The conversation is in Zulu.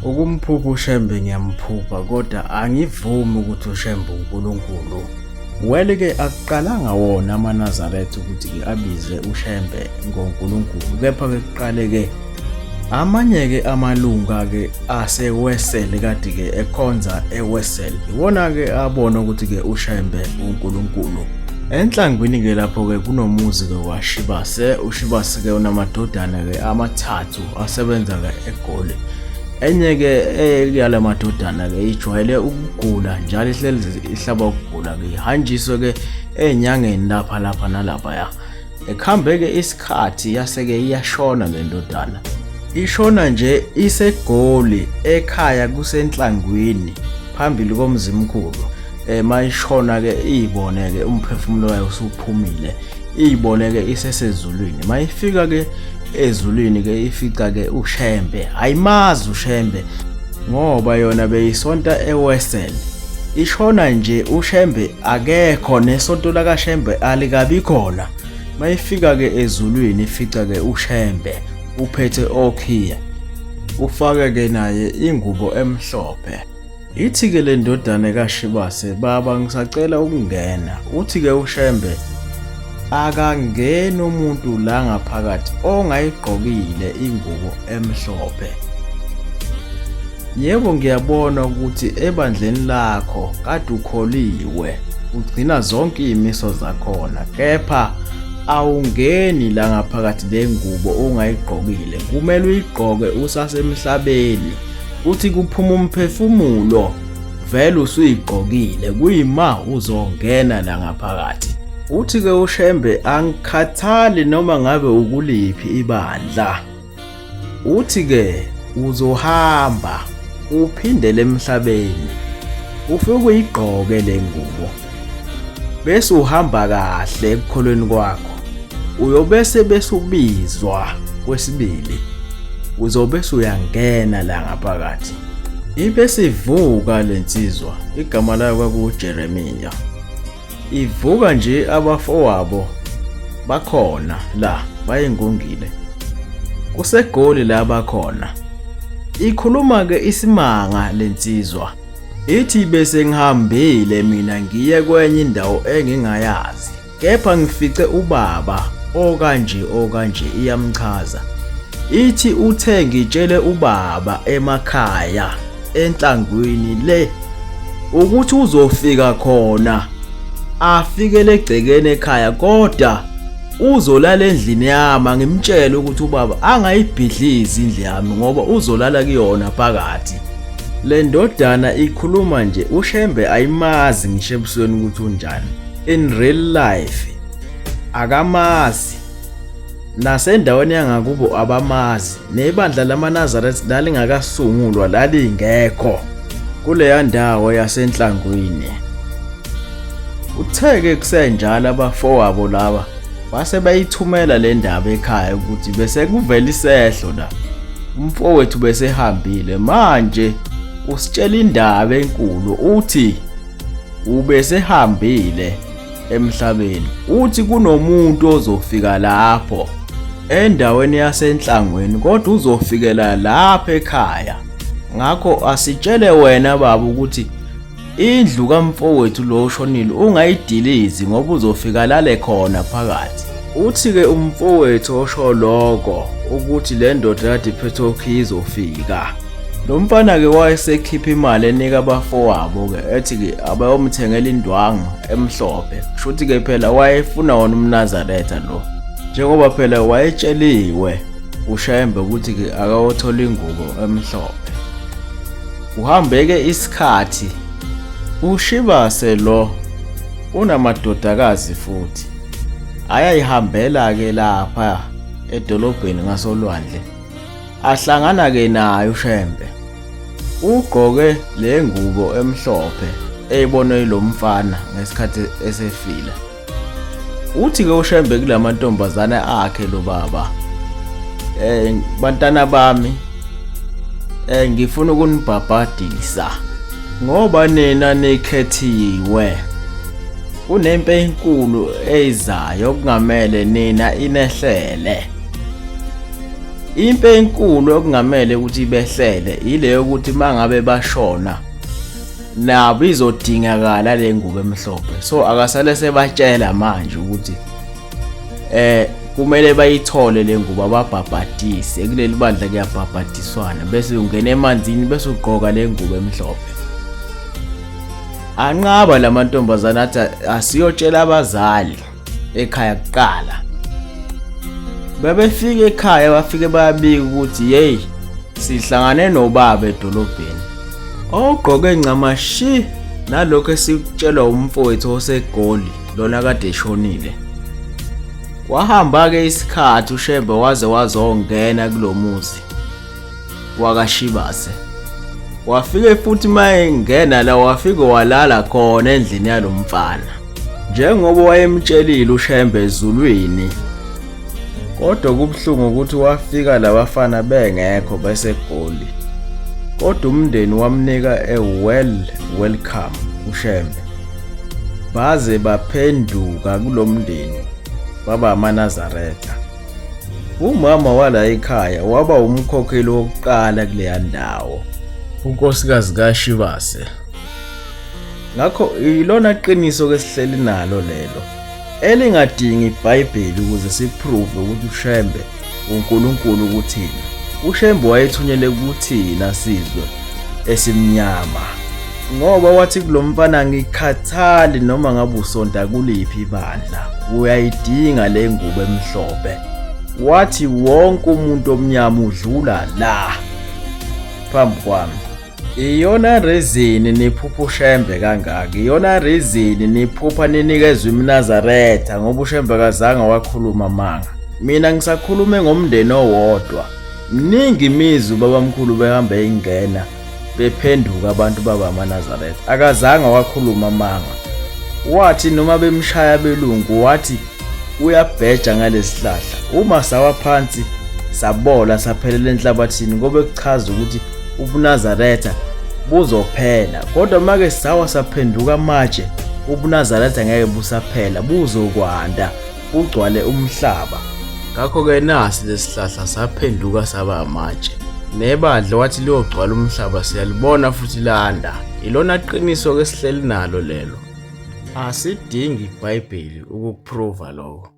Ukumphupha uShembe ngiyamphupha kodwa angivumi ukuthi uShembe uNkulunkulu. Well ke akuqalanga wona amaNazaretha ukuthi ke abize uShembe ngoNkulunkulu kepha ke kuqale ke amanye ke amalunga ke aseWesel kade ke ekhonza eWesel iwona ke abona ukuthi ke uShembe uNkulunkulu. Enhlangwini ke lapho ke kunomuzi ke waShibase, uShibase ke unamadodana ke amathathu asebenza ke eGoli. Enye ke eyala madodana ke ijwayele ukugula njalo ihleli ihlaba ukugula ke ihanjiswe ke enyangeni lapha lapha nalapha ya. Ekuhambe ke isikhathi yase ke iyashona le ndodana. Ishona nje iseGoli ekhaya kusenhlangwini phambili komzimkhulu. Mayishona ke iyibone ke umphefumulo wayo usuphumile iyibone ke isesezulwini mayifika ke ezulwini ke ifica ke uShembe ayimazi uShembe ngoba yona beyisonta eWesel ishona nje uShembe akekho nesonto lakaShembe alikabi khona mayifika ke ezulwini ifica ke uShembe uphethe okhiya ufake ke naye ingubo emhlophe. Ithi-ke le ndodana kaShibase, Baba ngisacela ukungena. Uthi-ke uShembe, Akangeni umuntu la ngaphakathi ongayigqokile ingubo emhlophe. Yebo ngiyabona ukuthi ebandleni lakho kade ukholiwe, ugcina zonke iy'miso zakhona, kepha awungeni la ngaphakathi le ngubo ongayigqokile, kumele uyigqoke usasemhlabeni. Kuthi kuphuma umphefumulo vele usuyigqokile kuyima uzongena la ngaphakathi. Uthi ke uShembe angikhathali noma ngabe ukuliphi ibandla. Uthi ke uzohamba uphindele emhlabeni ufike uyigqoke le ngubo bese uhamba kahle ekukholweni kwakho uyobese bese ubizwa kwesibili uzobe usuyangena la ngaphakathi. Ibe sivuka lensizwa igama layo kwakuJeremiya. Ivuka nje abafowabo bakhona la bayengungile. KuseGoli la bakhona. Ikhuluma ke isimanga lensizwa. Ithi bese ngihambile mina ngiye kwenye indawo engingayazi. Kepha ngifice ubaba okanje okanje iyamchaza. Ithi uthe ngitshele ubaba emakhaya enhlangwini le ukuthi uzofika khona afikele egcekeni ekhaya kodwa uzolala endlini yami angimtshele ukuthi ubaba angayibhidlizi indlu yami ngoba uzolala kuyona phakathi. Le ndodana ikhuluma nje uShembe ayimazi ngisho ebusweni ukuthi unjani. In real life akamazi nasendaweni yangakubo abamazi nebandla lamaNazaretha lalingakasungulwa lalingekho kuleya ndawo yasenhlangwini. Uthe-ke kusenjalo abafowabo laba base bayithumela le ndaba ekhaya ukuthi bese kuvela isehlo la umfowethu besehambile manje usitshela indaba enkulu uthi ubesehambile emhlabeni uthi kunomuntu ozofika lapho endaweni yasenhlangweni kodwa uzofikela lapha ekhaya ngakho asitshele wena baba ukuthi indlu kamfowethu lo oshonile ungayidilizi ngoba uzofika lale khona phakathi. Uthi-ke umfowethu osho lokho ukuthi le ndoda kade iphethe okhiye izofika. Lo mfana-ke wayesekhipha imali enika abafowabo-ke ethi-ke abayomthengela indwangu emhlophe. Kusho ukuthi-ke phela wayefuna wona umNazaretha lo. Njengoba phela wayetsheliwe uShembe ukuthi-ke akawothola ingubo emhlophe. Kuhambeke isikhathi uShibase lo unamadodakazi futhi ayayihambela ke lapha edolobheni ngasolwandle ahlangana ke naye uShembe ugqoke le ngubo emhlophe eyibonwe yilomfana ngesikhathi esefile. Uthi ke uShembe kulamantombazane akhe lo baba bantana bami ngifuna ukunibhabhadisa ngoba nina nikhethiwe kunempi enkulu eyizayo okungamele nina inehlele. Impi enkulu okungamele ukuthi ibehlele ile yokuthi mangabe bashona nabo izodingakala le ngubo emhlophe. So akasale sebatshela manje ukuthi eh kumele bayithole le ngubo ababhabhadise kuleli bandla kuyabhabhadiswana bese ungena emanzini bese ugqoka le ngubo emhlophe. Anqaba lamantombazana athi asiyotshela abazali ekhaya kuqala. Babefika ekhaya bafike bayabika ukuthi hey sihlangane nobaba edolobheni ogqoke ncamashi nalokho esikutshelwa umfowethu oseGoli lona kade eshonile. Kwahamba-ke isikhathi uShembe waze wazongena kulo muzi wakaShibase. Wafike futhi mayengena la wafike walala khona endlini yalomfana. Njengoba wayemtshelile uShembe ezulwini. Kodwa kubuhlungu ukuthi wafika labafana bengekho beseGoli. Kodwa umndeni wamnika a well welcome uShembe. Baze baphenduka kulomndeni baba amaNazaretha. Umama wala ekhaya waba umkhokheli wokuqala kuleya ndawo. Unkosikazi kaShibase. Ngakho ilona qiniso ke sihleli nalo lelo elingadingi iBhayibheli ukuze siprove ukuthi uShembe uNkulunkulu kuthina. UShembe wayethunyelwe kuthina sizwe esimnyama. Ngoba wathi kulomfana ngikhathali noma ngabe usonta kuliphi ibandla uyayidinga le ngubo emhlophe. Wathi wonke umuntu omnyama udlula la phambi kwami. Iyona reason niphupha uShembe kangaka. Iyona reason niphupha ninikezwe iMnazaretha ngoba uShembe akazange wakhuluma amanga. Mina ngisakhulume ngomndeni owodwa. Mningi imizi ubabamkhulu behamba ingena bephenduka abantu baba amaNazaretha. Akazange wakhuluma amanga. Wathi noma bemshaya belungu wathi uyabheja ngalesihlahla. Uma sawa phansi sabola saphelela enhlabathini ngoba kuchaza ukuthi ubuNazaretha buzophela kodwa make sawa saphenduka amatshe ubuNazaretha ngeke busaphela buzokwanda bugcwale umhlaba. Ngakho-ke nasi lesihlahla saphenduka saba amatshe nebandla wathi liyogcwala umhlaba siyalibona futhi landa. Ilona qiniso ke sihleli nalo lelo. Asidingi iBhayibheli ukukuprova lokho.